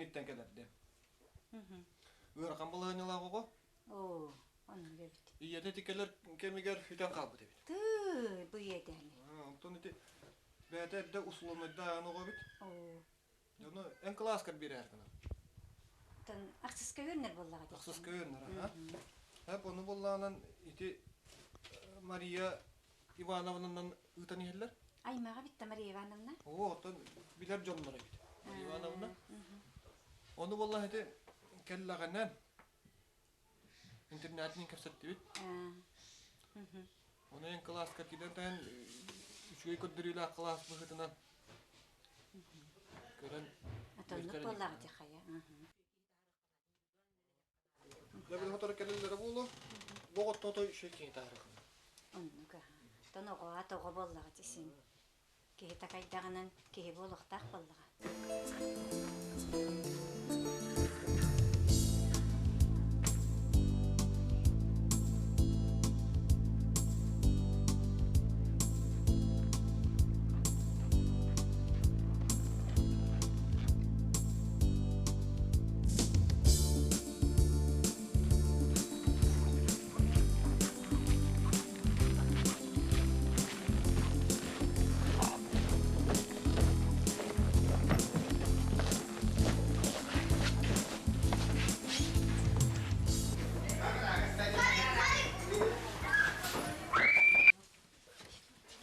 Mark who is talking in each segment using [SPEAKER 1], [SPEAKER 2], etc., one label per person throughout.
[SPEAKER 1] кииниттэн кэлэрдэ. Ыарахан балаһыанньалаах оҕо.
[SPEAKER 2] Оо, оннук эбит.
[SPEAKER 1] Ийэтэ ити кэлэр кэмигэр сүтэн хаалбыт эбит.
[SPEAKER 2] Тыы, бу ийэдэни.
[SPEAKER 1] Онтон ити бэйэтэ эрдэ условнайдаан оҕо эбит.
[SPEAKER 2] Оо.
[SPEAKER 1] Ону эн кылааскар биэрээр гынан.
[SPEAKER 2] Оттон ахсыска үөрэнэр буоллаҕа дии.
[SPEAKER 1] Ахсыска үөрэнэр, аха. Һэп ону буоллаҕынан ити Мария Ивановнанан ыытан иһэллэр.
[SPEAKER 2] Аймаҕа битта Мария Ивановна?
[SPEAKER 1] Оо, оттон билэр дьоннор эбит. Мария Ивановна. Ону буоллаҕа ити кэллэҕинэн интернатин кэпсэттибит. Ону эн кылааска киирэн таһан үчүгэй көрдөрүүлээх кылаас быһыытынан көрөн
[SPEAKER 2] Атоннук буоллаҕа дии хайа.
[SPEAKER 1] Дьэ хотору кэлэллэрэ буолуо. Бу оҕоттото үчүгэй киһи таарыхын.
[SPEAKER 2] Оннук аха. Тон оҕо аат оҕо буоллаҕа дии Киһи такайдаҕынан киһи буолуохтаах буоллаҕа.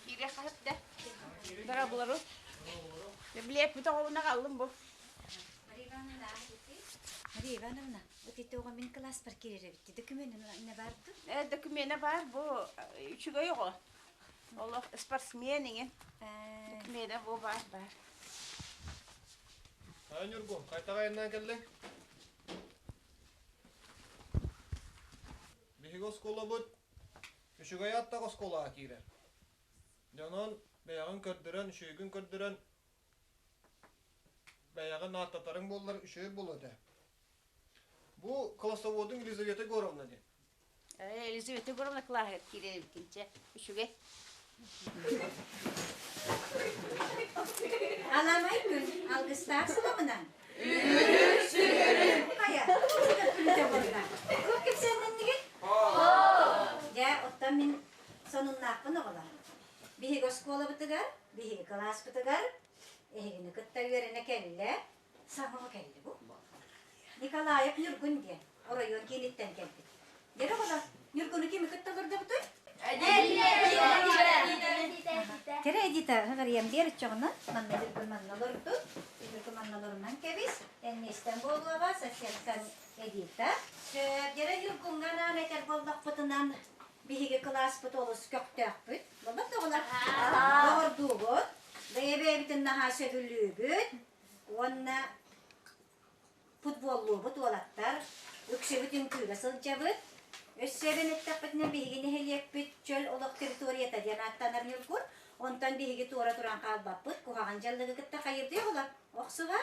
[SPEAKER 3] Киирэ хаһыт да. Дорабылару. Билиэппит оҕобуна қаллым бу.
[SPEAKER 2] Мария Ивановна, вот ити оҕо мин кылааспар киирэр эбит. Документ бар ду?
[SPEAKER 3] Э, докумена бар бу үчүгэй оҕо. Олох спортсмен иҥин. Докумена бу бар бар.
[SPEAKER 1] Ай Ньургун, хайтаҕа айаннаан кэллиҥ? Биһиги оскуолабыт үчүгэй аттах оскуолаҕа киирэр. Дьонон бэйэҕин көрдөрөн, үчүгэйгин көрдөрөн, бэйэҕин ааттатарыҥ буоллар үчүгэй буолуо этэ. Бу классоводуҥ Елизавета Егоровна диэн.
[SPEAKER 3] Елизавета Егоровна кылааһыгар киирэр эбиккин үчүгэй.
[SPEAKER 2] Аламай күн алгыстаах сылабынан. Хайа, Туох кэпсээннэннигит? Дьэ, оттон мин сонуннаахпын оҕолор. Биһиги оскуолабытыгар, биһиги кылааспытыгар эһигини кытта үөрэнэ кэллэ, саҥа кэллэ бу. Николаев Ньургун диэн оройуон кииниттэн кэлбит. Дьэ оҕолор, Ньургуну кими кытта олордобутуй? Кэрэ Эдита, хаҕарыйан биэр оччоҕуна, манна Ньургун манна олордун, Ньургун манна олорунан кэбис, энниэстэн буолуоҕа, соседкан Эдита. Дьэрэ Ньургуҥҥа анаан этэр буоллахпытынан, биһиги кылааспыт олус көхтөөхпүт. Буолбат да оҕолор? Доҕордуубут, бэйэ-бэйэбитин наһаа сөбүлүүбүт уонна футболлуубут уолаттар, үксүбүт үҥкүүгэ сылдьабыт. Өссө эбэн эттэхпитинэ биһиги нэһилиэкпит чөл олох территорията диэн ааттанар Ньургун. Онтон биһиги туора туран хаалбаппыт, куһаҕан дьаллыгы кытта хайырдыы оҕолор. Охсуһа?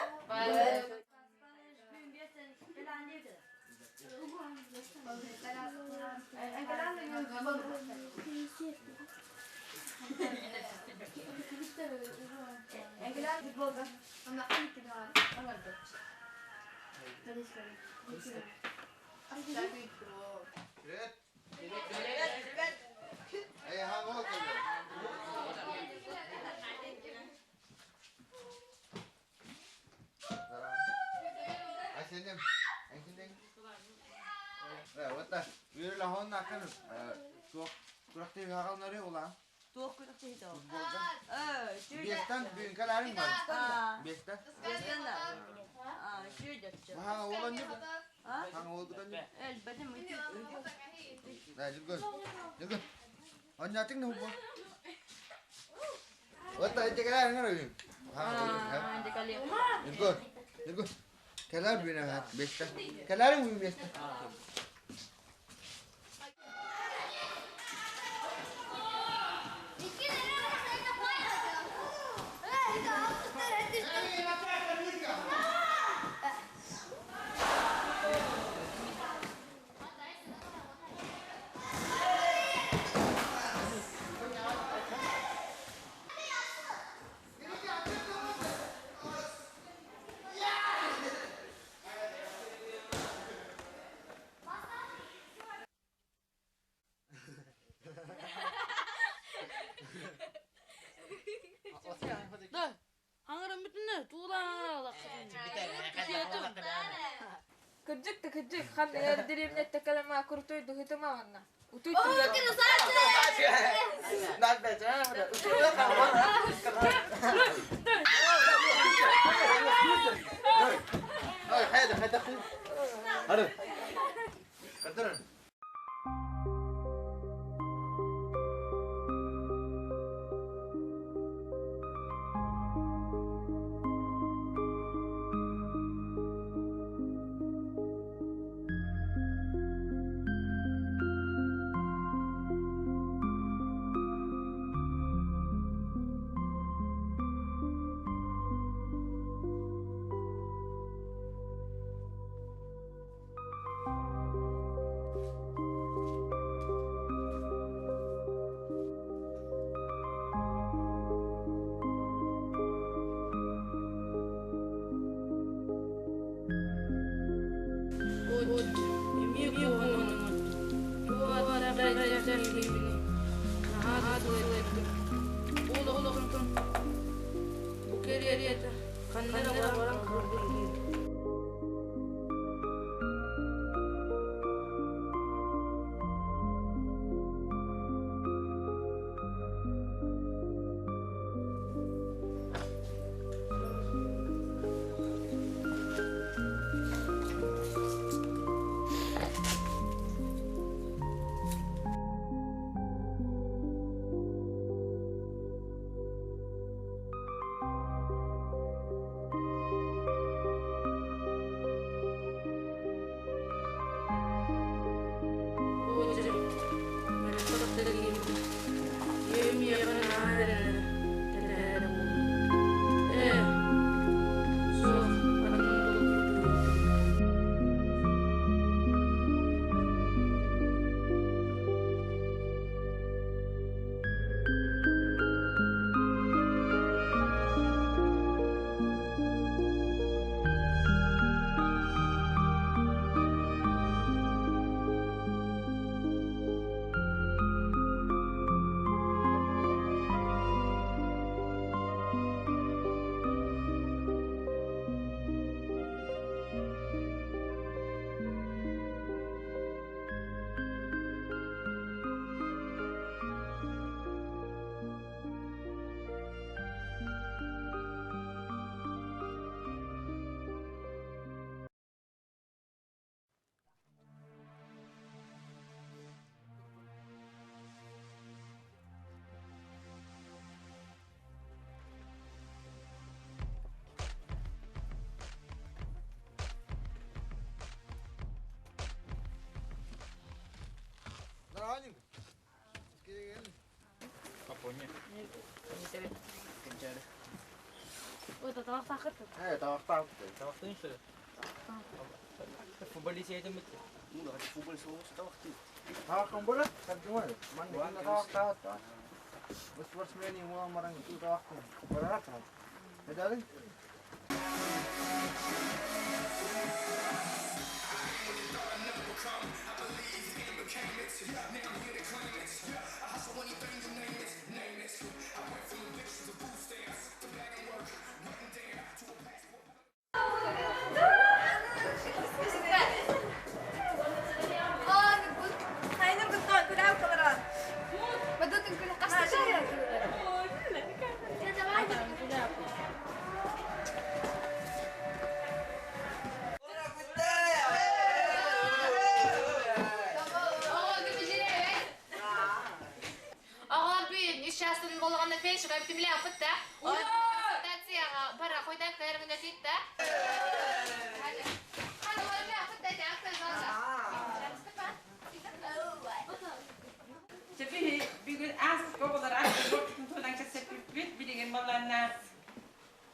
[SPEAKER 3] Туох күрэхтэһиитэ ол?
[SPEAKER 4] Биэстэн бүгүн бар. Биэстэн.
[SPEAKER 3] Биэстэн да. Үчүгэй
[SPEAKER 4] Хаҥа уоланньык. Хаҥа уолгутанньык.
[SPEAKER 3] Элбэтим.
[SPEAKER 4] Да, жүргөн. Жүргөн. Онньатыҥ нуху. Вот эти кэлээр ngara Жүргөн. Жүргөн. Кэлээр бүгүн биэстэ. Кэлээр бүгүн биэстэ.
[SPEAKER 5] Ханныгар дэриэбинэттэ кэлэмэ крутой дыһытымаҕынна. Утуй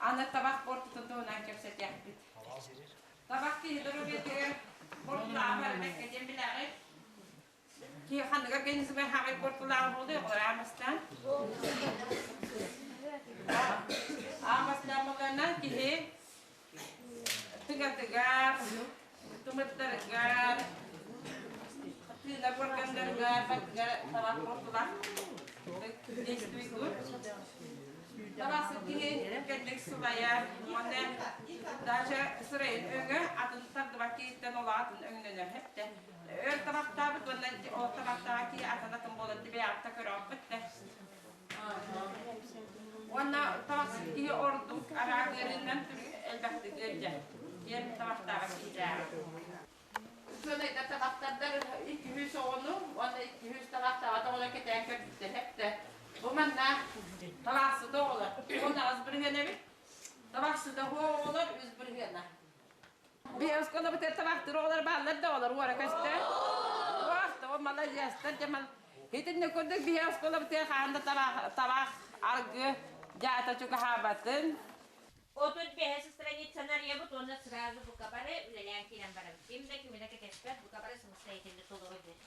[SPEAKER 3] Аны табах бортутун туһунан кэпсэтиэхпит. Табах киһи доруобуйатыгар бортулааҕа барбакка диэн билэҕит. Киһи ханнык организмы хаҕай бортулааҕа буолуой оҕолор аамастаан? Аамастаан буоллаҕына киһи тыгатыгар, тымырдарыгар, тыынар органнарыгар, бардыгар табах бортулаах действует. Табахсыт киһи кэллик сылайар уонна даже сырайын өҥө атын тардыбат киһиттэн ол атын өҥнөнөр хэптэ. Өр табахтаабыт уонна ол табахтаах киһи атын атын буолан тибэйэҕитэ көрөөхпүт да. Уонна табахсыт киһи ордук араак ыарыынан элбэхтик ыалдьар. Диэн табахтааҕа киһилээҕэ. Учуонайдар табахтардар икки-үс оҕону уонна икки-үс табахтаабат оҕону кэтээн көрбүттэр эптэ. Бу манна табахсыта оҕолор 18% эбит. Табахсыта оҕолор 3%. Биһи оскуолабытыгар табахтыыр оҕолор бааллар да оҕолор уора көстө. Уох, того маладьыастар дьэ мал. Итинник курдук биһи оскуолабытыгар хаһан да табах, табах аргы дьаата чугаһаабатын.
[SPEAKER 2] 35 страницаны арыйабыт уонна сразу бука бары үлэлээн киирэн барабыт. Ким да кими да кэтэспэт, бука бары самостоятельно толору диэн.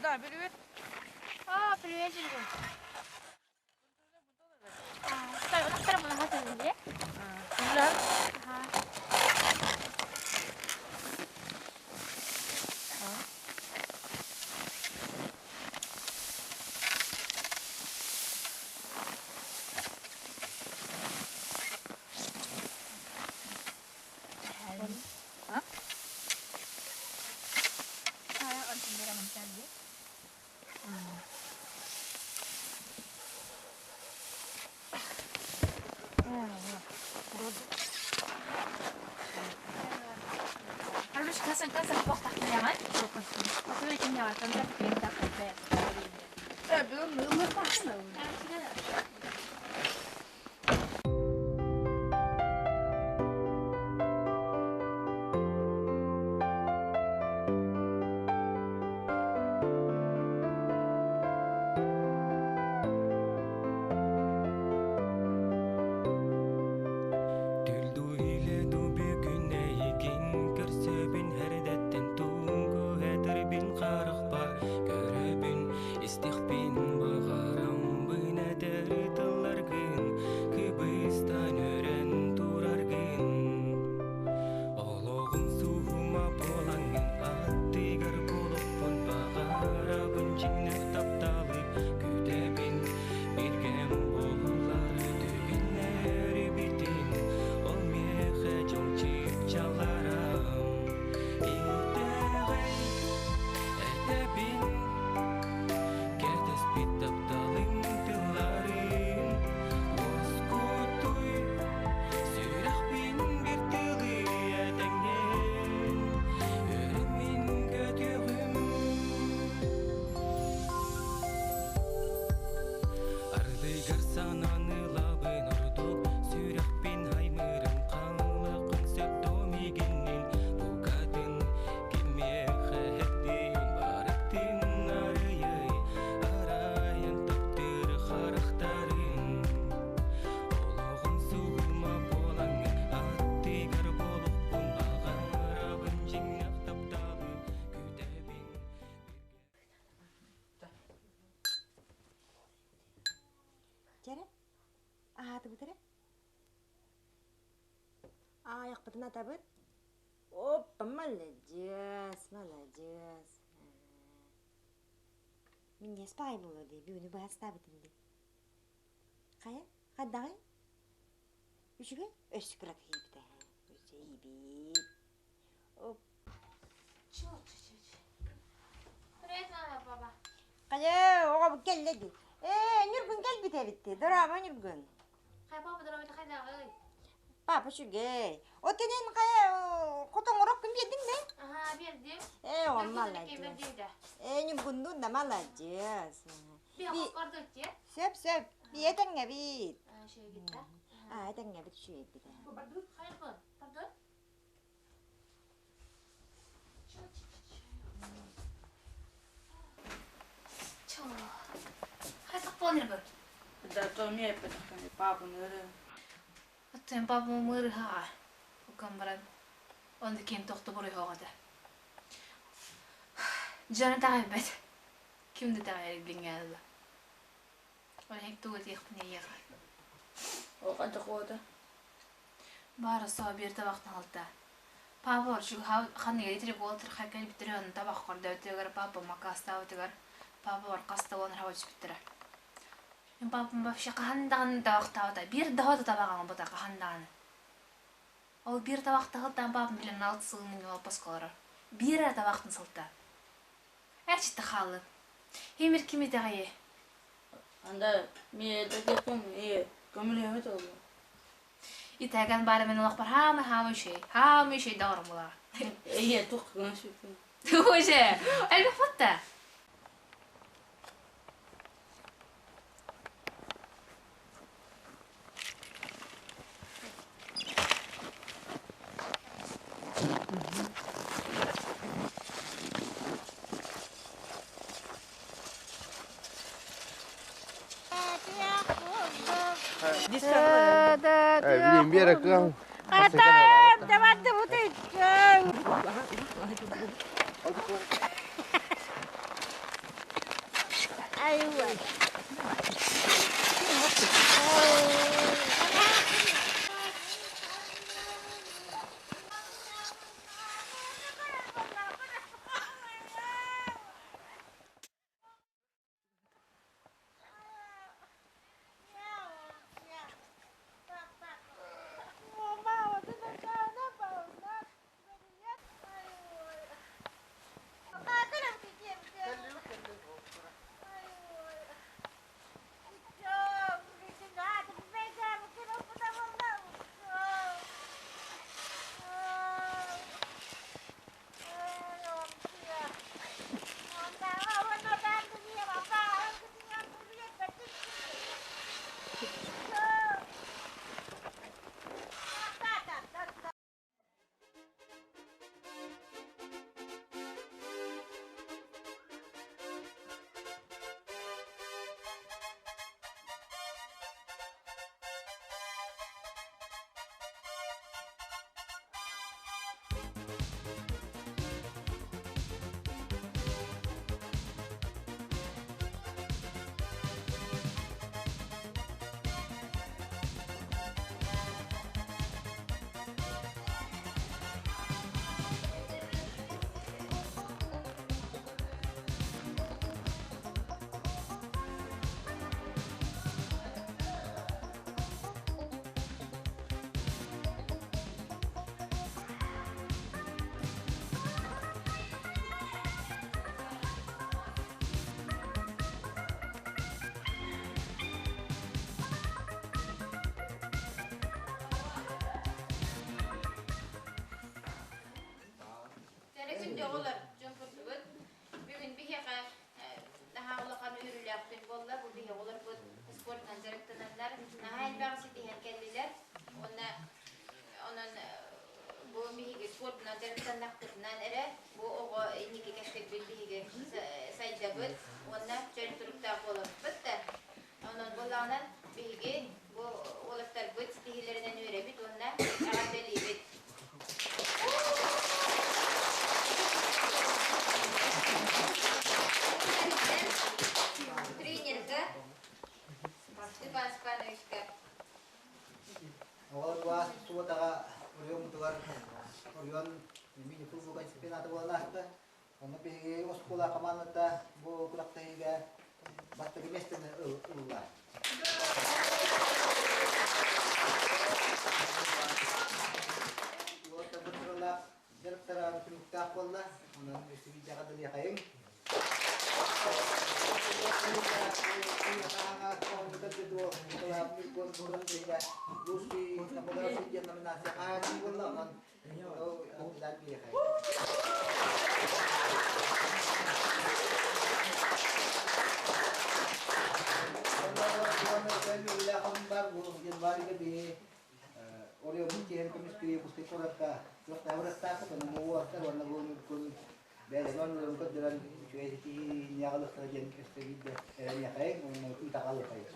[SPEAKER 3] Да, привет.
[SPEAKER 6] А, привет, Жильгун.
[SPEAKER 7] Түлду иле ду бүгүн эйигин көрсөбүн Эрдэттэн туҥгу этэрбин харахпар көрөбүн Истихпин баҕарамбын этэр.
[SPEAKER 8] аһаатыбыт эрэ? Аайахпытын атабыт. Оппа, маладьыас, маладьыас. Минньиэс баҕайы буолуо дии, бүгүнү быһа астаабытым дии. Хайа, хайдаҕый? Үчүгэй? Өссө кыратык ииппитэ. Өссө иибит. Оп.
[SPEAKER 6] Привет, мама, папа.
[SPEAKER 8] Хайа, оҕобут кэллэ дии. Ээ, Ньургун кэлбит эбит дии. Дорообо, Ньургун.
[SPEAKER 6] Хайа, папа, дорообо, хайдаҕый?
[SPEAKER 8] Папа үчүгэй. Отунен хайа хотоҥороккун биэрдиҥ да?
[SPEAKER 6] Аха, биэрдим.
[SPEAKER 8] Ээ, он маладьыас. Ээ, Ньургуннуун да маладьыас.
[SPEAKER 6] Би кордуччу.
[SPEAKER 8] Сөп, сөп. Би этэҥҥэбит. Аа, этэҥҥэбит үчүгэйбит.
[SPEAKER 6] Хайбын, пардон.
[SPEAKER 5] Оттон папам ыарыһаҕа уган баран онно киэн тохтобор ойоҕо этэ. Дьоно итэҕэйбэт. Ким да итэҕэйэр билиҥҥэ дылы. Ол иһин тугу этиэхпин эйиэхэ. Баара суоҕа биир табахтан алта. Папа ханныга итирик уолаттар кэлбиттэрэ онно табах көрдөөбүтүгэр папа макаастаабытыгар папа хас да уон түспүттэрэ. Мин папам вообще хаһан даҕаны табахтаабата. Биир да да табах оҥорбута хаһан даҕаны. Ол биир табахтаһылтан папам билэн алт сылын олоппоско олорор. Биир эрэ табахтын сылта. Эрчитте хааллын. Эмир ким итэҕэйи?
[SPEAKER 9] Анда миэдэтикин и көмүлүөмүт олу.
[SPEAKER 5] Итээгэн баара мен олохпор хаамы хаамы үчүгэй. Хаамы үчүгэй доҕорум буолаҕа.
[SPEAKER 9] Эйе тух гына сүппүн.
[SPEAKER 5] Уже элбэх фото.
[SPEAKER 4] Билин биэрэ кыам.
[SPEAKER 3] Кэрэ күндү оҕолор, дьон курдугут. Бүгүн биһиэхэ наһаа улахан үөрүүлээх күн буолла. Бу биһи оҕолорбут спортынан дьарыктананнар наһаа элбэҕи ситиһэн кэллилэр. Уонна онон бу биһиги спортунан дьарыктаннахпытынан эрэ бу оҕо инники кэскилбит биһиги сайдабыт уонна чөл туруктаах буолабыт да. Онон буоллаҕынан биһиги бу уолаттарбыт ситиһиилэринэн үөрэбит уонна эҕэрдэлиибит. Тренерга Степан Степановичка.
[SPEAKER 10] Онно биһиги оскуола хамаандата бу күрэхтэһиигэ бастакы миэстэни ылла. Уолаттарбыт сыралаах дьарыктара түмүктээх буолла. Онон өссө биирдэҕэ дэлиэхэйиҥ. Бэйэлэрин оонньууларын көрдөрөн үчүгэй ситиһиини аҕалыахтара диэн өссө биирдэ эрэниэхэйиҥ уонна ыытаҕалыахайыҥ.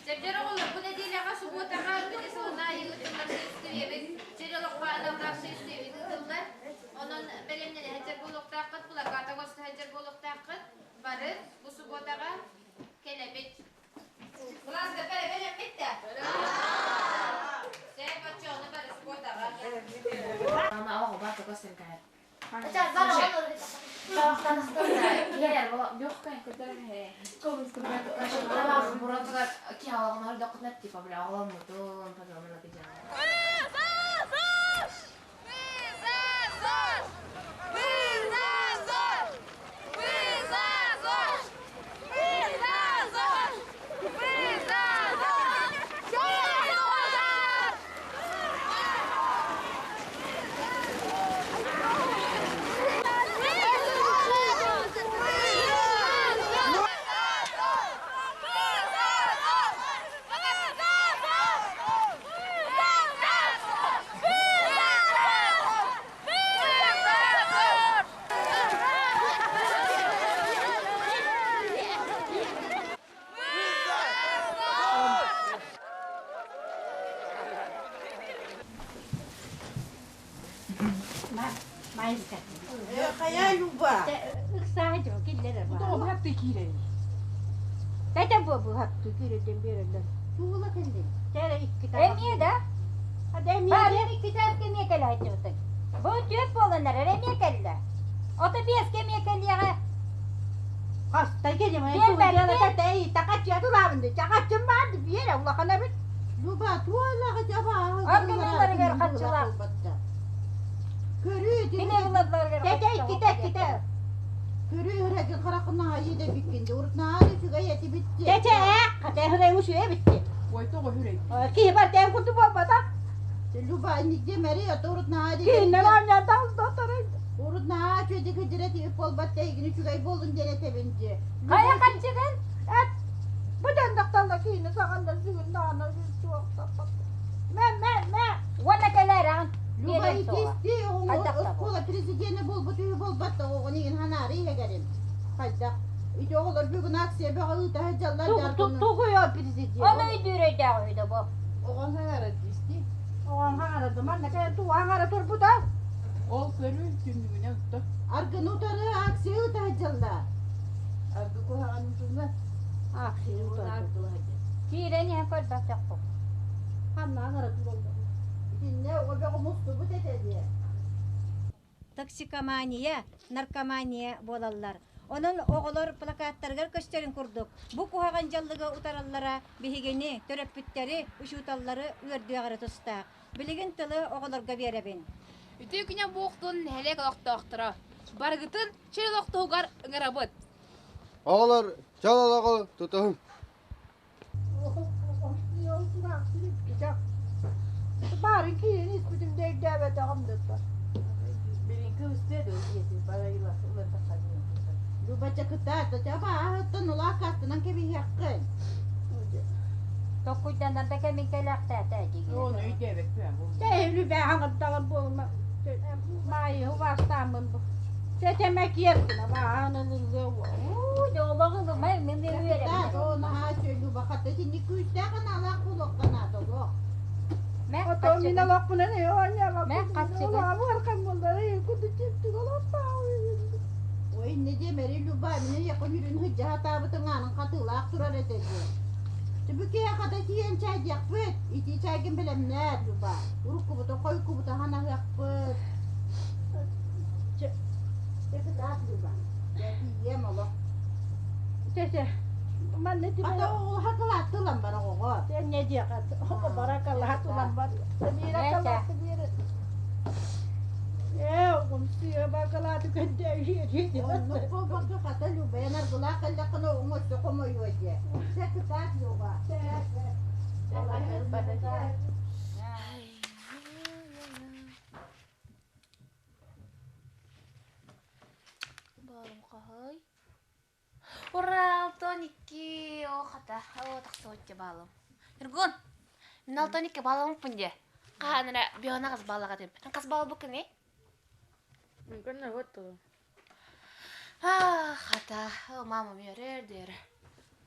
[SPEAKER 6] Чэбдэр оҕолор, бу нэдиэлэҕэ субуотаҕа күнү сылын аайы ыытыллар средствебит, чөл олоххо аналлаах средствебит ыытыллар. Онон бэлэмнэнэ сылдьар буолуохтааххыт, плаката оҥосто сылдьар буолуохтааххыт. Бары бу субуотаҕа кэлэбит. Былааска бэлэммит да? Сөп, оччоҕуна бары субуотаҕа.
[SPEAKER 5] Ана оҕо бар көстөн кээр.
[SPEAKER 3] Хайа Люба?
[SPEAKER 2] Эмиэ да? Баарын иккитэ эмиэ кэлээччибитин. Бу түөрт буоланнар эрэ эмиэ кэллэ. Ото биэскэ эмиэ кэлиэҕэ.
[SPEAKER 11] Хаста кэлимэ
[SPEAKER 2] Биэрбэппин.
[SPEAKER 11] биэрэ улахан эбит. Люба туолаҕа дьабааһы
[SPEAKER 2] Аргыналарыгар хаччылаах.
[SPEAKER 11] Көрүү
[SPEAKER 2] Мин ылларыгар
[SPEAKER 11] Тete иккитэ иккитэ. Көрүү үрэгин харахына айы да биккинди. Урутнаары үчүгэй эти битти.
[SPEAKER 2] Тete ээ, хата хырай усуе битти. Киһи бар тэн курду буолбата.
[SPEAKER 11] Люба нигде мэри ото урутнаа
[SPEAKER 2] Киһиннэн оонньоотоҕус доторой.
[SPEAKER 11] Урутнаа чөдү кыдыра тиби болбат тейгин үчүгэй болун диэн этебинчи.
[SPEAKER 2] Хайа хаччыгын?
[SPEAKER 11] Эт. Бу дендакталла киһини саҕанна сүгүн наана Мэ мэ мэ.
[SPEAKER 2] Уонна кэлээрэҕин.
[SPEAKER 11] Люба итисти оскуола президенэ буолбут үһү буолбат да оҕону ханаары иһэгэрин. Хайдах? Ити оҕолор бүгүн акция бөҕө ыыта сылдьаллар
[SPEAKER 2] Тугуйо президент. Оны өйдүүр өйдөөх үһү да бу.
[SPEAKER 11] Оҕоҥ хаҥара дисти. Оҕоҥ хаҥара манна кэлэн тугу хаҥара турбута?
[SPEAKER 3] Ол көрүү түннүгүнэн утта.
[SPEAKER 11] Аргыны утары акция ыыта сылдьаллар.
[SPEAKER 3] Аргы куһаҕан утуна.
[SPEAKER 11] Акция утары.
[SPEAKER 2] Киирэн иһэн көрбөтөхпүт.
[SPEAKER 11] Ханна хаҥара тураллар. Итиннэ оҕо бөҕө мустубут этэ диэ.
[SPEAKER 2] Токсикомания, наркомания буолаллар. Онон оҕолор плакаттарыгар көстөрүн курдук, бу куһаҕан дьаллыгы утараллара биһигини, төрөппүттэри, учууталлары үөрдүөх эрэ тустаах. Билигин тылы оҕолорго биэрэбин.
[SPEAKER 5] Үтүө күнэ буохтун нэһилиэк олохтоохторо. Барыгытын чөл олох туһугар ыҥырабыт.
[SPEAKER 4] Оҕолор чөл олоҕу тутуһуҥ.
[SPEAKER 11] Баарын киирин испитим да өйдөөбөтөҕүм да
[SPEAKER 3] Билинки устуя да диэти барайла
[SPEAKER 11] Любача кытаата чабааһыттан улаакааттынан кэбиһиэххин.
[SPEAKER 2] Токкуйданар да кэмин кэлэхтээтэ
[SPEAKER 3] Оны өйдөөбөппүн бу.
[SPEAKER 11] Тэһилүбэ хаҥырдаҕын буолума. Маайы убаастааммын бу. Тэтэмэ киэркина бааһын ылыллыа
[SPEAKER 2] Уу, дьолоҕу ылымай, мин үөрэбин.
[SPEAKER 11] Оо, наһаа чөлү бахата итинник күүстээх анаалаах буолуохха наада олох. Ото мин олохпунан Ой, не диэмэри Люба, мин якон үрүн хыдьаһа таабытын аанын хатыылаах турар этэ диэн. Түбүкээ хата тиийэн чайдиэхпит, итии чайгын бэлэмнээр, Люба. Уруккубутун хойуккубутун ханаһыахпыт. Чэ, кытаат, Люба. Дьэ, тиийиэм олох.
[SPEAKER 12] Чэ, манна
[SPEAKER 11] Ата оҕолоһо кылаатты ылан бар оҕоҕо.
[SPEAKER 12] Не диэхэ, бара калаат ылан бар. Биирэ калааты биэрэ. Ээ, оҕом сыа бакалааты көрдөөһүө
[SPEAKER 11] Оннук буолбакка хата Люба, эн аргылаах кэллэххинэ оҕоҥ өссө хомойуо диэ. Чэ, кытаат, Люба.
[SPEAKER 5] Баарым хаһай? Ура, 6-2! О, хата, о, тахсыбычча баалым. Ньургун, мин 6-2 баалламмыппын дии. Хаһан эрэ биона хас бааллаах этим. Эн хас баалбыккын ий?
[SPEAKER 9] Мин вот то.
[SPEAKER 5] Аа, хата, о, мама үөрэр диэр.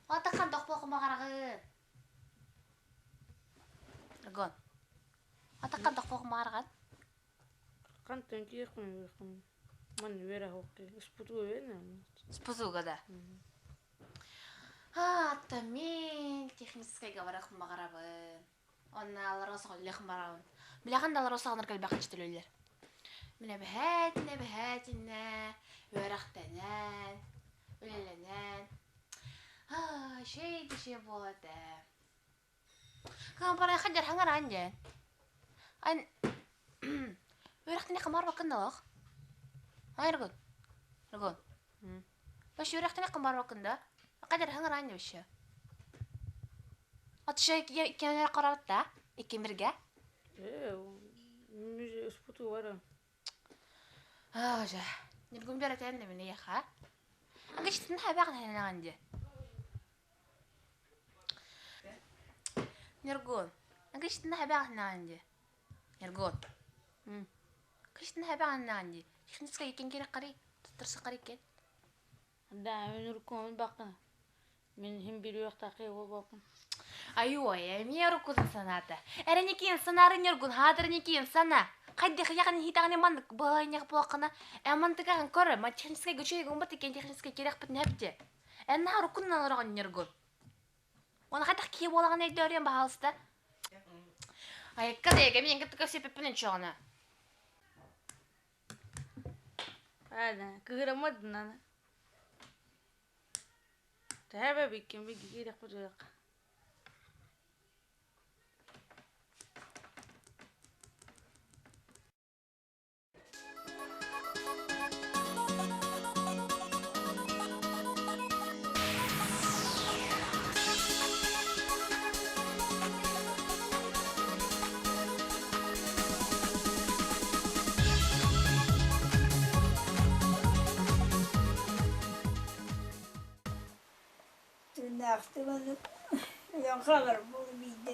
[SPEAKER 5] Атахан тохпооху маҕараҕын. Ньургун, атахан тохпооху маҕараҕын.
[SPEAKER 9] Хантан киэхпин Ман үөрэ хоқки спуту
[SPEAKER 5] Спутуга да. Аата мин техническайга барах маҕарабын. Онна алара соҕоллех барабын. Билэҕин да алара соҕонор кэлбэххэ чөтөлөллөр. Мин эбэһээтинэ эбэһээтинэ үөрэхтэнэн, үлэлэнэн аа шей дешей буолат ээ. Кампарайха дьархаҥараан дьэ. Ан үөрэхтэнэ хамаарбаккын да олох. Айргын. Ргын. Вообще үөрэхтэнэ хамаарбаккын да. Кадырхаҥараан дьэ вообще. Отша кемер карабытта иккимирге.
[SPEAKER 9] Э, спуту бара.
[SPEAKER 5] Аа, жа. Ниргун беретен де мені яха. Ангычтын хабагын ханаган де. Ньургун, кыштын хабаҕынаҕын дии. Ньургун, кыштын хабаҕынаҕын дии. Техническай иккен керек қарай, туттарса қарай екен.
[SPEAKER 9] Да, мен уруккумун баккына. Мин хим билиэхтаахый буолбаппын.
[SPEAKER 5] Айуой, эмиэ уруккутун санаата. Эрэникиин санаары Ньургун, хаадырникиин сана. Хайдах яҕын иһитэҕини маннык быһайньах буолаххына, эн мантыгаҕын көр, ма техническай гүчүй гумбат иккен техническай кирэхпит нэпти. Эн наһаа уруккунан олороҕун Ньургун. Оны хайдах киһи буолаҕын өйдөөрүөн баһаалыста. Айыкка да эгэ миэнгэ тука сиппиппин өнчөҕүнэ.
[SPEAKER 9] Ана, кыыраммат дынана. Тэбэ биккин бигиирэх бутуйах.
[SPEAKER 13] Тыыннаахтык оннук өлөн хаалар буолуо биирдэ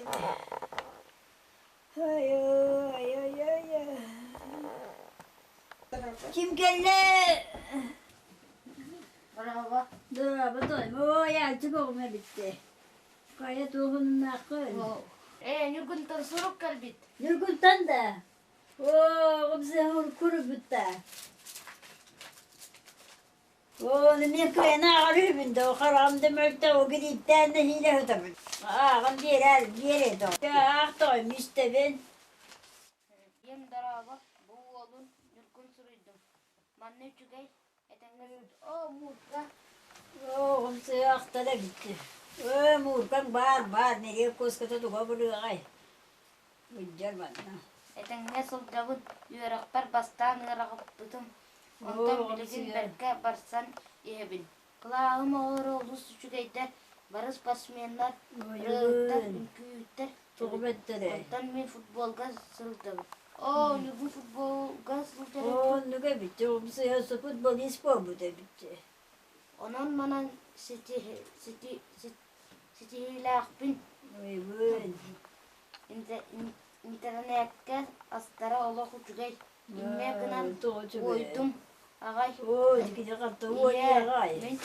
[SPEAKER 13] Ким кэллэ?
[SPEAKER 9] Браво.
[SPEAKER 13] Браво, ой, альчик оҕум эбитте. Хайа туохуннааххын?
[SPEAKER 9] Ээ, Ньургунтан сурук кэлбит.
[SPEAKER 13] Ньургунтан да? Оо, оҕум сыһын курубутта. Оо, мен кыайан ааҕар үһүбүн да, хараҕым да мөлтөх, гирииптээн нэһиилэ сытабын. Ааҕан биэрээр, биэрэ да. Аах тоҕой, истэбин.
[SPEAKER 9] Ийэм дорообо, бу уолун Ньургун суруйдум. Манна үчүгэй, этэҥҥэ Оо, Муурка.
[SPEAKER 13] Оо, сыахтара бүттү. Өө, Мууркаҥ баар, баар, нэһиэк куоската туга бырыаҕай. Ыдьар манна.
[SPEAKER 9] Этэҥҥэ сылдьабын, үөрэхпэр бастаан ыараҕыппытым, онтон билигин бэркэ барсан иһэбин. Кылааһым оҕолоро олус үчүгэйдэр, бары спортсменнар, ырыаһыттар, үҥкүүһүттэр Онтон мин футболга сылдьабын. Оо, Ньургун футболга сылдьар
[SPEAKER 13] Оо, оннук эбит, футболист буолбут эбит.
[SPEAKER 9] Онон манан ситиһиилээхпин. Интернеккэ астара олох үчүгэй. Инньэ гынан уойдум аҕай. Ийээ, мин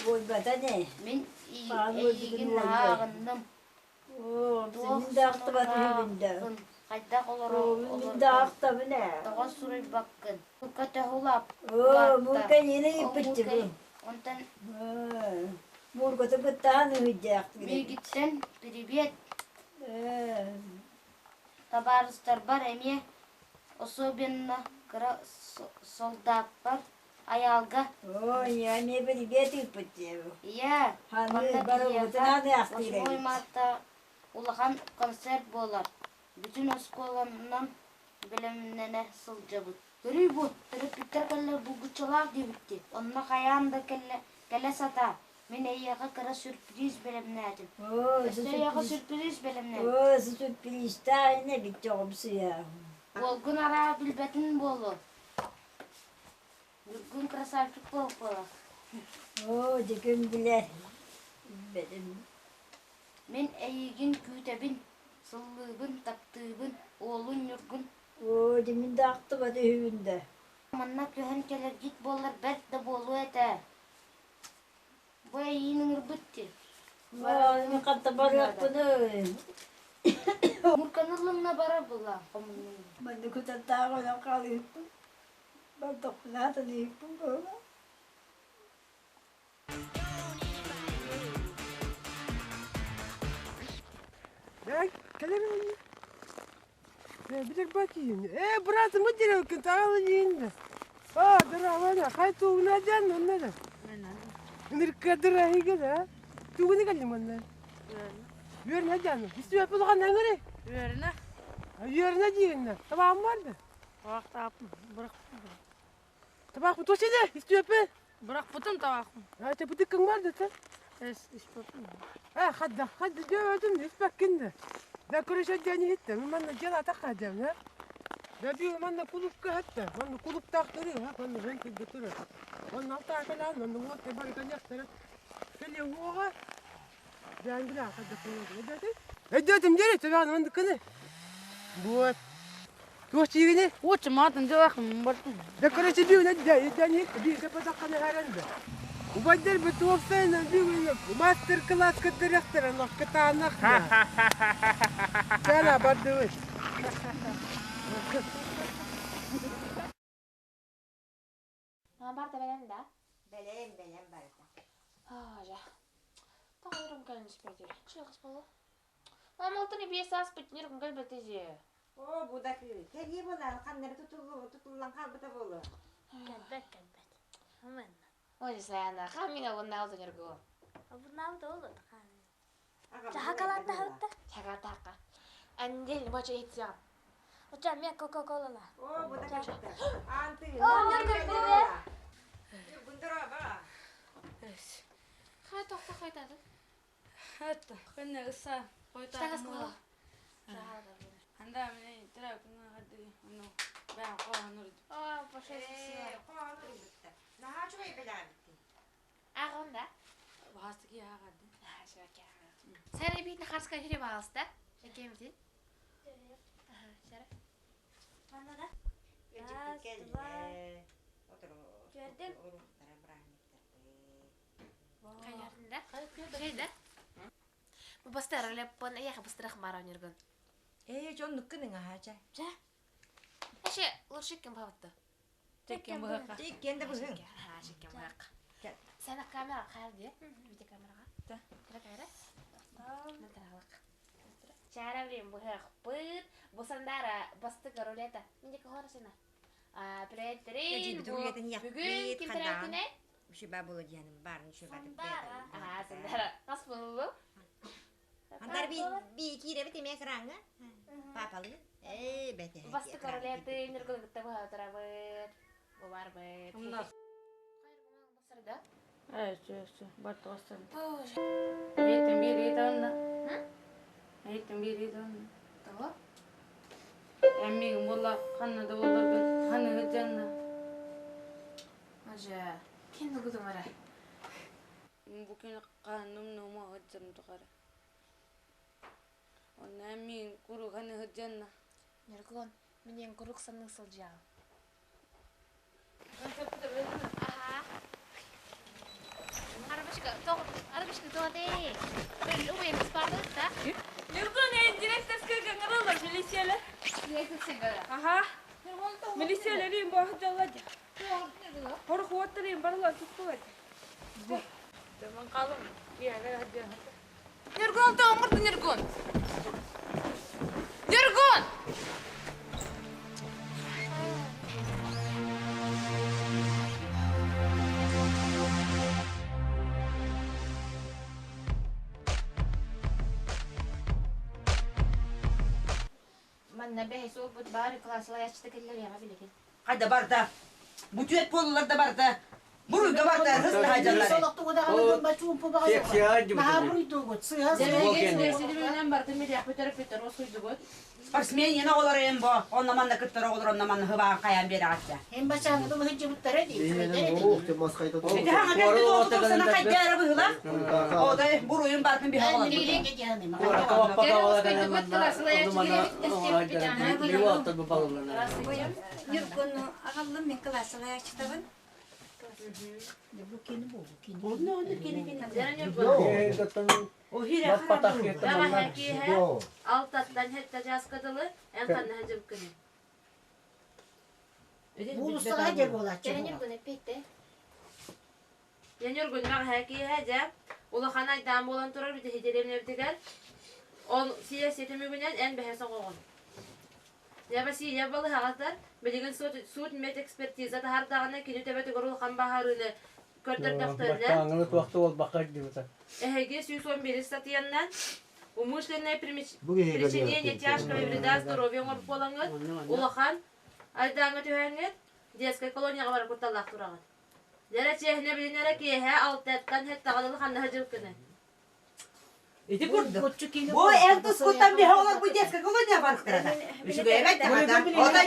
[SPEAKER 13] Уойбата не.
[SPEAKER 9] Мин эйигин наһаа аҕынным.
[SPEAKER 13] Мин да ахтыбат үһүбүн да.
[SPEAKER 9] Хайдах олоро
[SPEAKER 13] Мин да ахтабын ээ.
[SPEAKER 9] Тоҕо суруйбаккын? Мурка төһө
[SPEAKER 13] Оо, Мурка ньири ыыппытчыбын.
[SPEAKER 9] Онтон
[SPEAKER 13] Муркатын кыттаан ыһыдьаахтыгын.
[SPEAKER 9] Миигиттэн привет. Табаарыстарбар эмиэ, особенно кыра солдаппар Айаалга.
[SPEAKER 13] Оо, ийэ эмиэ привет ыыппыт диэбу.
[SPEAKER 9] Ийээ,
[SPEAKER 13] Ханыы барыбытынан ыахтыыр
[SPEAKER 9] 8
[SPEAKER 13] эбит.
[SPEAKER 9] марта улахан концерт буолар. Бүтүн оскуоланан бэлэмнэнэ сылдьабыт. Көрүй бу, төрөппүттэр кэллэр булгуччулаах диэбиттии. Онно хайаан да кэллэ, кэлэ сатаа. Мин эйиэхэ кыра сюрприз бэлэмнээтим.
[SPEAKER 13] Оо,
[SPEAKER 9] Өссө эйиэхэ сюрприз бэлэмнээтим.
[SPEAKER 13] Оо, сюрпризтаах ини эбит оҕомсуйа.
[SPEAKER 9] Уолгун араа билбэтин буолуо. Ньургун красавчик буолбула.
[SPEAKER 13] Оо, дьэ ким билэр. Билбэтим.
[SPEAKER 9] Мин эйигин күүтэбин, сыллыыбын, таптыыбын, уолун Ньургун.
[SPEAKER 13] Оо, дьэ мин да ахтыбат үһүбүн да.
[SPEAKER 9] Манна көһөн кэлэргит буоллар бэрт да буолуо этэ. Бу эйиин ыҥырбыт дии.
[SPEAKER 13] Оо, мин ханта барыахпыный?
[SPEAKER 9] Мурканы ыллыҥна барар буолла хомуннун.
[SPEAKER 13] Манна кутаттаах өлөн хаалыыппын. Бардахпына аталыыппын буолла.
[SPEAKER 14] Э, брат, мы деревки тағалы дейінді. А, дыра, хай тугуна жан, онна да. Нырка дыра хиге да. Тугуны калли манна. Үөрнэ жан. Истү апылган аңыры.
[SPEAKER 9] Үөрнэ.
[SPEAKER 14] Үөрнэ дейінді. Табағым барды.
[SPEAKER 9] Табақ бырақ.
[SPEAKER 14] Табақ тосиде, истү апы.
[SPEAKER 9] Бырахпытым табақпын.
[SPEAKER 14] А, те бутыккың барды та.
[SPEAKER 9] Эс, испаппын.
[SPEAKER 14] А, хадда, хадда жөөтүм, испаккинде. Да көрөшө жани хитте. Манна жала такка жам, ha. Да би манна кулупка хатта. Манна кулуптаах туру, ha, манна рен килде туру. Манна алта калан, манна уот бар каняктара. Кели уога. Жан била хадда кулуп. Эдәтим. Эдәтим жери, табан манна кыны. Вот. Туох чигини?
[SPEAKER 9] Уот маатын жабақпын бартым.
[SPEAKER 14] Да короче би на да, жани би да патакана харанда. Убайдар битуопсайна би мастер-класс кытырыктыр, анах кытаанах. Сана бардыбыт.
[SPEAKER 5] Мама барда бэлэм да?
[SPEAKER 8] Бэлэм, бэлэм барда.
[SPEAKER 5] Аа, жа. Тағырым кэлин испэти. Чыгыс болу. Мама алтыны бие саас бит ниргун кэлбэти же.
[SPEAKER 8] Оо, бу да кэлии буолан ханнары тутуллан хаалбыта буолуо.
[SPEAKER 15] Кэлбэт, кэлбэт. Мен.
[SPEAKER 5] Ой, саяна, хамина буннаалды ниргу.
[SPEAKER 15] Буннаалды ол Чахакалаан таһытта.
[SPEAKER 5] Чагатака. Андел боча итсиам.
[SPEAKER 15] Оча мен Кока-Кола.
[SPEAKER 8] Оо, бу да кэлбэт. Аанты.
[SPEAKER 15] Оо, Ньургун привет.
[SPEAKER 8] Ньургун дороба.
[SPEAKER 5] Хай тохто хайтады.
[SPEAKER 9] Хатта, хэнэ ыса қойта.
[SPEAKER 5] Штагас кылы.
[SPEAKER 9] Анда мен тра күнә хадды, ну, баа қоғаныр.
[SPEAKER 5] Аа, большое спасибо.
[SPEAKER 8] Қоғаныр бітті. Наһаа үчүгэй бэлэм
[SPEAKER 5] Ағында.
[SPEAKER 9] Баастыки ағады.
[SPEAKER 5] Сәрі битін қарсқа жүре бағалыста. Жекемізден. Сәрі.
[SPEAKER 15] Манна да.
[SPEAKER 8] Раз,
[SPEAKER 15] два. Көрдүм.
[SPEAKER 5] Қайярында. Шейді. Бу бастар леппон аяғы бастырақ мара нürгün.
[SPEAKER 8] Ээ, дьон нуккын ыңаһаача.
[SPEAKER 5] Жа. Эше лучше кем бабытты.
[SPEAKER 9] Теккен бұғаққа.
[SPEAKER 8] Теккен да быһыҥ.
[SPEAKER 5] Ха, шеккен бұғақ. Сәні камера қайыр де. Видео камераға.
[SPEAKER 8] Да.
[SPEAKER 5] Кіре кайры. Натаралық. Чара блин бұғақ пыт. Бусандара бастык рулета. Менде кохора сена. А, привет, Бүгін ким тарап күнә?
[SPEAKER 8] Үші ба болу дияным барын үші ба деп.
[SPEAKER 5] А, сандара. Нас болу.
[SPEAKER 8] Андар би би кире бит эме кыраңа. Папалы. Э, бете.
[SPEAKER 5] Бастык рулеты нүргүн гытта бу тарабыт. Бу бар быт.
[SPEAKER 9] Мына.
[SPEAKER 5] Басырда.
[SPEAKER 9] Э, все, все, барты бастан. Эйтим бир итанна. Эйтим бир итанна.
[SPEAKER 5] Того?
[SPEAKER 9] Эммигин болла ханна да болларгын, ханна гыджанна.
[SPEAKER 5] Ажа, кин дугудумара.
[SPEAKER 9] Бу күн қанным нома гыджам тугара. Онна эммигин куру ханна гыджанна.
[SPEAKER 5] Нюргун, менен курук санның сылжа. Ага. Арабышка, тог, арабышка тоде. Бер убен спарды, да?
[SPEAKER 16] Аха. Милициялерин бу дьалла дьа. Хорохуоттарын барылар туттулар. Таман қалым.
[SPEAKER 5] Ньургун тоҥмурту Ньургун! Ньургун! Манна бэһис уолбут баар кылаасылайааччыта кэллэриэҕэ билигин.
[SPEAKER 17] Хайда барда. Бутүөт буоллулар да барда. Буруйга барда хыс таһайдаллар. Спортсмен ена олор эм бо, онно манна кыттар оҕолор онно манна хыбаан хайаан биэрэҕэтчэ.
[SPEAKER 11] Эм бачааны дылыһыдьыбыттара дии.
[SPEAKER 17] Ити хаҥа кэлбит оҕотун сана хайда эрэ быһыла. Одай буруйун бартын биһа оҕолор.
[SPEAKER 2] Ньургуну аҕаллым мин кылаассалааччытабын.
[SPEAKER 6] Алтаттан хетта жаска дылы эн ханна хажыбкыны.
[SPEAKER 11] Уулуссаҕа дьэр буолааччы.
[SPEAKER 6] Ньургун эппиэтте.
[SPEAKER 16] Я Ньургун мэҕэһээ киэһэ дьэ улахан айдаан буолан турар бүтэһи дэриэбинэбитигэр ол сиэссийэ түмүгүнэн эн бэһис оҕоҕун. Дьэ Васильев балыһаҕатар билигин суут медэкспертиза таһаардаҕына кини төбөтүгэр улахан баһаарыыны көрдөрдөхтөрүнэ
[SPEAKER 18] Баттааҥҥыны туохта буолбакка дьыбыта.
[SPEAKER 16] Эһиги 111 ыстатыйаннан умышленное причинение тяжкого вреда здоровью оҥорбут буолаҥҥыт улахан айдааҥҥа түһээҥҥит детскай колонияҕа барар кутталлаах тураҕыт. Дьэрэ чиэһинэ билинэрэ киэһэ алтыаттан сэттэ дылы ханна сылдьыбыккыный?
[SPEAKER 17] Ити курдук. Бу эн тускуттан биһи олорбут детскай колония барыктарана. Үчүгэй эбэт Отой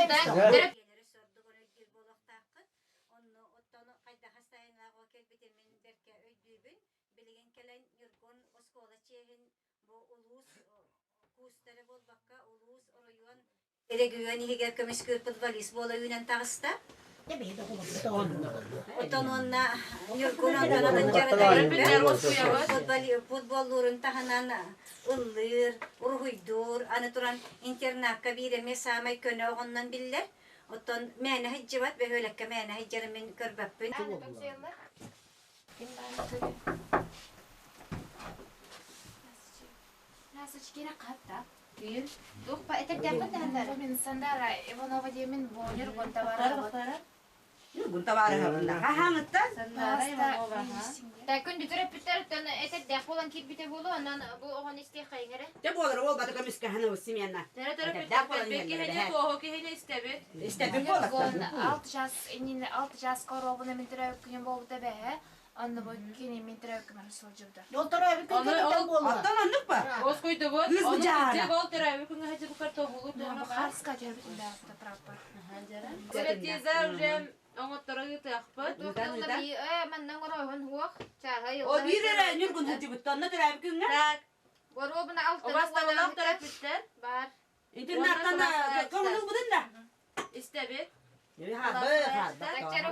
[SPEAKER 2] Билигин кэлэн Ньургун оскуола чиэһин бу улуус куустары буолбакка улуус оройуон Регион иһигэр көмүскүүр футболист буола үүнэн таҕыста. Оттон уонна Ньургун Антоновын футболлуурун таһынан ыллыыр, уруһуйдуур, аны туран интернакка биир эмиэ саамай көнө оҕоннон биллэр. Оттон мээнэ сылдьыбат, бөһүөлэккэ мээнэ сылдьарын мин көрбөппүн.
[SPEAKER 5] Мин Сандара Иванова диэмин Бонер Гонтавара.
[SPEAKER 17] Гунтаварыһабын хаһааҥыттан?
[SPEAKER 6] Күн бүтүрөппүттэр этэрдээх буолан киирбитэ буолуо, онон бу оҕону истиэххэйиҥ эрэ.
[SPEAKER 17] Дьэ буолар уол баты көмүскэһэн семена.
[SPEAKER 16] Этэрдээх буолан иһэллэр. Туоһу киһини истэбит.
[SPEAKER 17] Истэбит буолар.
[SPEAKER 5] Алты час иннинэ алты час коробуна мин төрөөбүт күнүм буолбута бэһэ. Онно бу кини мин төрөөбүт күнүм сылдьыбыта.
[SPEAKER 11] Ол төрөөбүт күн кэнниттэн буолла.
[SPEAKER 17] Оттон оннук ба?
[SPEAKER 16] Оскуйдубут.
[SPEAKER 17] Кыыс быдьаара.
[SPEAKER 16] Ол төрөөбүт күҥҥэ сылдьыбыккар туоһулуур туоһуна баар.
[SPEAKER 5] Харска төрөөбүт күннээхтэ прапор.
[SPEAKER 16] Экспертиза уже оҥотторо ыытыахпыт.
[SPEAKER 6] Манна оҥороһун хуох. Чааһай
[SPEAKER 17] О биир эрэ Ньургун сылдьыбыт. Онно төрөөбүт күҥҥэ?
[SPEAKER 16] Так.
[SPEAKER 6] Боруобуна
[SPEAKER 16] Убастабылаах төрөппүттэр.
[SPEAKER 6] Бар.
[SPEAKER 17] Интернаттан көҥүл ылбытын да?
[SPEAKER 16] Истэбит.
[SPEAKER 17] Харбы,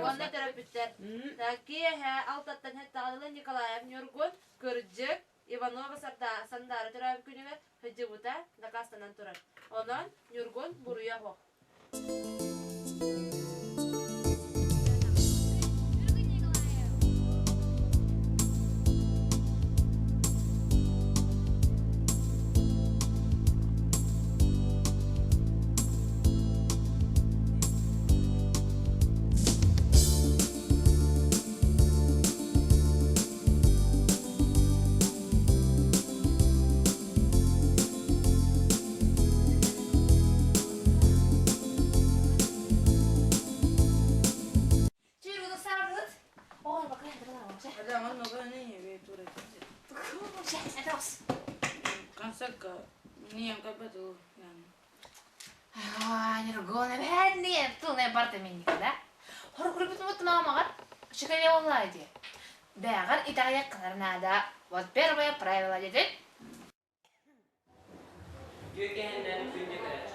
[SPEAKER 16] Уонна төрөппүттэр. Киэһэ алтаттан сэттэ Николаев Ньургун, Кырдьык, Иванова Сандаара төрөөбүт күнүгэр сылдьыбыта дакаастанан турар. Онон Ньургун буруйа суох.
[SPEAKER 5] Бэҕэр итэҕэйэххинэр наада. Вот первое правило дедит.
[SPEAKER 7] Үтүө кэһэннэн күндү кэлэр.